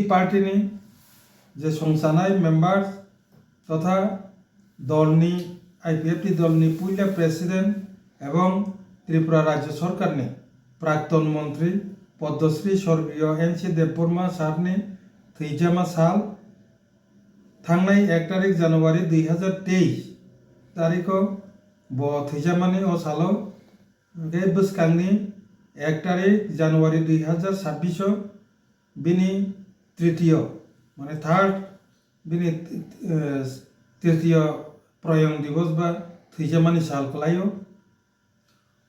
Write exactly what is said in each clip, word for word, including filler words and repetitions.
Party ni je songchanai members totha dolni, I P F T dolni puila president ebong Tripura Rajya Sorkarni prakton montri Padmasri sorgiyo N C Debbarma sarni thwijama sal, thangnai ek tarik January dui hazar teis tarikho bo thwijamani o salo, hwnkhe bwskangni ek tarik January dui hazar sabbiso bini tritiyo, mane third, bini, eh, tritiyo proyong divos ba thwijamani sal kwlaio.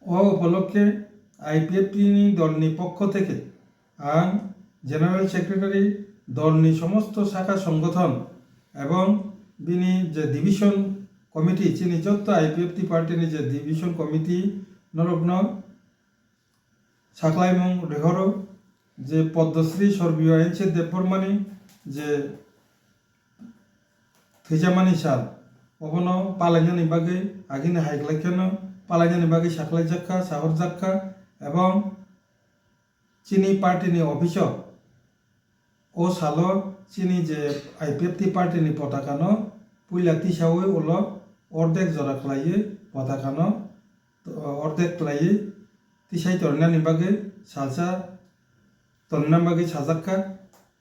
O upolokkhe I P F T ni dolni pokkho theke ang General Secretary, dolni somosto sakha songgothon ebong bini je division committee, chini jotto I P F T party ni je division committee norokno saklaimung rihoro je Padmasri sorgiyo N C Debbarmani je thwijamani sal, obono palainani bagwi agini hai khlai kheno palainani bagwi saklaijak kha, sahorjak kha, ebong chini party ni office o, o salo chini je I P F T party ni potaka no puila tisaui ulo ordek jora khlaiwi potaka no, o, ordek khlaiwi tisai tornani bagwi salsa tonna bagwi sajak kha.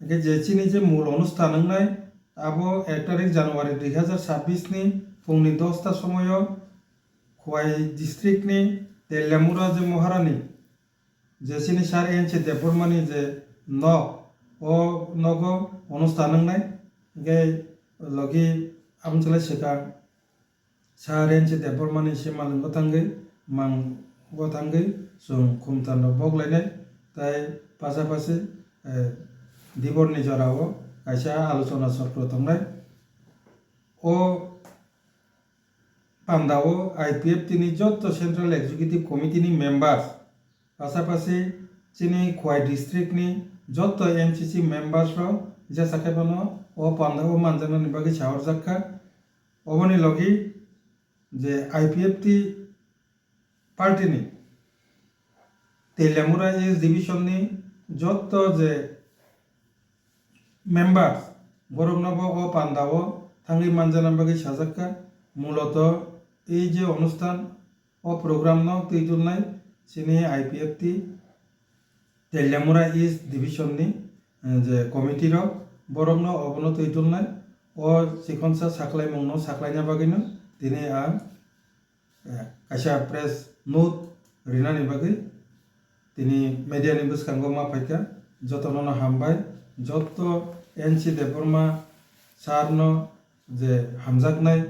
Hwnkhe je chini je mul onusthan wngnai, abo ek tarik January dui hazar sabbish ni phungni dosta somoio Khowai district ni Teliamura je Maharani, je chini sir N C Debbarmani je nok, o nogo onusthan wngnai. Hwnkhe logi amchwlai swkang Sir N C Debbarmani simalwng gotangwi, mang gotangwi chwng khumtan rok boklainai, tai pasapasi, eh, diborni jorao kaisa alochona chokro tongnai. O pandao I P F T ni jotto Central Executive Committee ni members, pasapasi chini Khowai district ni jotto N C C members rok jesa khe bono o pandao manjaknani bagwi sahorjak kha. Oboni logi je I P F T party ni Teliamura East division ni jotto je members, borokno bo o pandao thangwi manjana bagwi sajak kha. Muloto ei je onusthan, o program no twi tulnai chini I P F T Teliamura East division ni, eh, je committee rok, borokno obono twi tulnai, o chikonsa saklaimung no saklaina bagwi no tini ang, eh, kaisa press note rinani bagwi tini media ni bwskango ma phaikha. Jotono no hambai, jotto N C Debbarma sir no je hamjaknai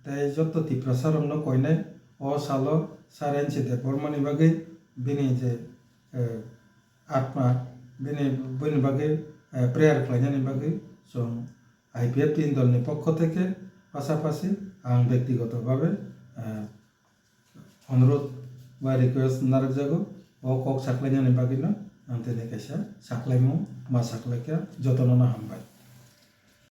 tei jotto Tiprasa rokno koinai o salo Sir N C Debbarmani bagwi bini je, eh, atma, bini, bini bagwi, eh, prayer khlainani bagwi chwng I P F T ni dolni pokho theke pasapasi ang bektigoto bhabe, eh, onurudh ba request narwkjago, o kok saklainani bagwino ang tini kaisa saklaimung ma saklaikha, jotono no hambai.